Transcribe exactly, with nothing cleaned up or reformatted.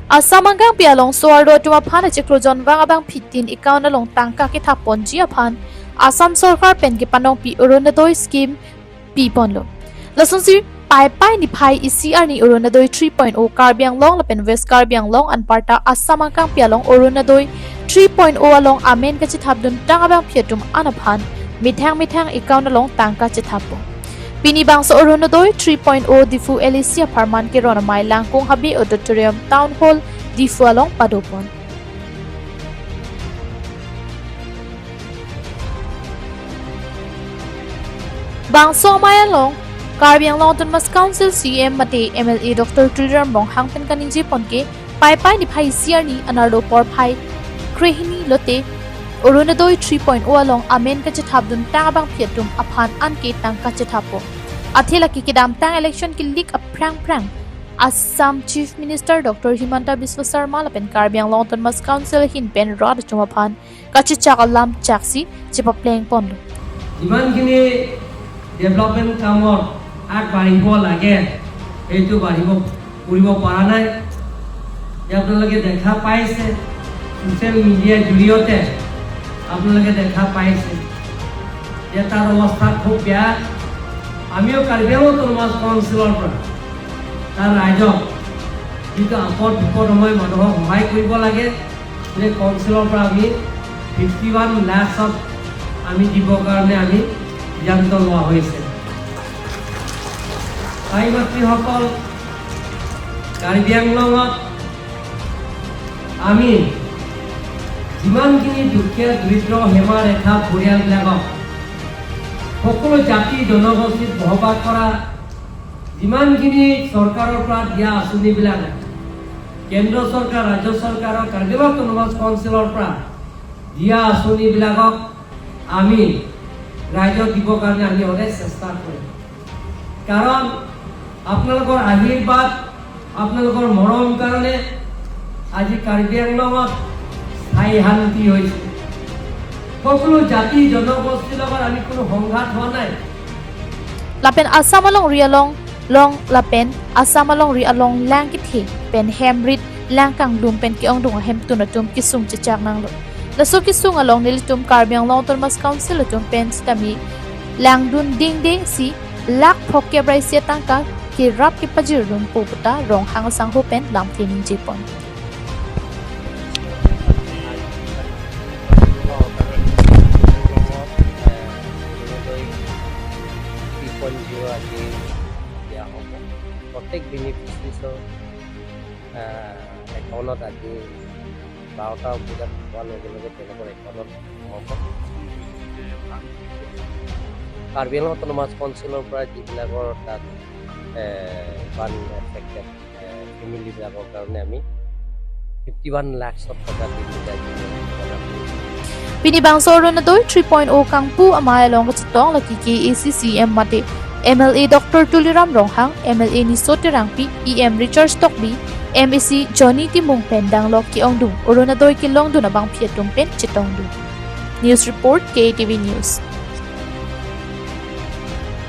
Assam angkangpi alongso arlo atum aphan achiklo jonvang abangphi tin account along tangka kethap ponji aphan Assam sorkar pen kepanongpi Orunodoi scheme piponlo. Lasonsi Paipai niphai isi arni Orunodoi three point oh Karbi Anglong lapen West Karbi Anglong anparta Assam angkangpi along Orunodoi three point oh along amen kachethapdun tang abangphi atum an aphan methang methang account along tangka chethappo. Pini bangso Orunodoi three point oh Diphu L A C apharman Keron Amei Langkung Habe Auditorium Town Hall Diphu along padopon. Bangso amei along Karbi Anglong Autonomous Council C E M mate M L A Doctor Tuliram Ronghang pen kaningjepon ke Paipai niphai isi arni anarlo porphai krehini lote Orunodoi three point oh along amen kachethapdun tang abangphi atum aphan anke tangka chethappo. Athe lake kedamtang election kilik aphrang phrang Assam Chief Minister Doctor Himanta Biswa Sarma lapen Karbi Anglong Autonomous Council ahin pen rat atum aphan kachechak alam chaksi chepaplengponlo. যিমানখিনি ডেভেলপমেণ্ট কামত আগবাঢ়িব লাগে, সেইটো বাঢ়িব, কৰিব পৰা নাই। যে আপোনালোকে দেখা পাইছে, ছ'চিয়েল মিডিয়াৰ জৰিয়তে আপোনালোকে দেখা পাইছে যে তাৰ অৱস্থা খুব বেয়া। আমিও কাৰ্বি আংলং অট'নমাছ কাউন্সিলৰ পৰা তাৰ ৰাইজক যিটো আপদ বিপদ সময় মানুহক সহায় কৰিব লাগে, যে কাউন্সিলৰ পৰা আমি ফিফটি ওৱান লাখছত আমি দিবৰ কাৰণে আমি সিদ্ধান্ত লোৱা হৈছে। ভাই মাতৃসকল, কাৰ্বি আংলঙত আমি যিমানখিনি দুখীয়া দৰিদ্ৰ সীমাৰেখা পৰিয়ালবিলাকক সকলো জাতি জনগোষ্ঠীত বসবাস কৰা যিমানখিনি চৰকাৰৰ পৰা দিয়া আঁচনিবিলাক, কেন্দ্ৰ চৰকাৰ, ৰাজ্য চৰকাৰৰ, কাৰ্বি আংলং অট'নমাছ কাউন্সিলৰ পৰা দিয়া আঁচনিবিলাকক আমি ৰাইজক দিবৰ কাৰণে আমি সদায় চেষ্টা কৰিম। কাৰণ আপোনালোকৰ আশীৰ্বাদ, আপোনালোকৰ মৰম কাৰণে আজি কাৰ্বি আংলঙত স্থায়ী শান্তি হৈছে। সকলো জাতি জনগোষ্ঠীৰ লগত আমি কোনো সংঘাত হোৱা নাই। Lapen Assam alongri along long lapen Assam alongri along lang kethe pen hem rit lang kanglum pen ke-ongdung ahemtun atum kesung chechak nanglo. Laso kesung along nelitum Karbi Anglong Autonomous Council atum pen sitame langdun dingding si lakh phokep ra isi atangka kerap kepajirdunpo puta Ronghang asangho pen lamthe ningjepon. Three point zero' আজি দিয়া হ'ব। প্ৰত্যেক বেনিফিচিয়াৰীজৰ, আহ, একাউণ্টত আজি বাৰটা বজাত হোৱাৰ লগে লগে তেওঁলোকৰ একাউণ্টত সোমাব। কাৰ্বি আংলং অট'নমাছ কাউন্সিলৰ পৰা যিবিলাকৰ তাত, এ, বান এফেক্টেড, এ, ফেমিলিবিলাকৰ কাৰণে আমি ফিফটি ওৱান লাখছ অফ টকা দিম বুলি আজি প্ৰগ্ৰাম কৰিছোঁ। Pini bangso Orunodoi three point oh kangpu amei along kachetong lake K A A C C M mate M L A Doctor Tuliram Ronghang, M L A Niso Terangpi, E M Richard Tokbi, M A C Johnny Timung pen danglok ke-ongdung Orunodoi kelongdun abangphi atum pen chetongdun. News report, K A T V News.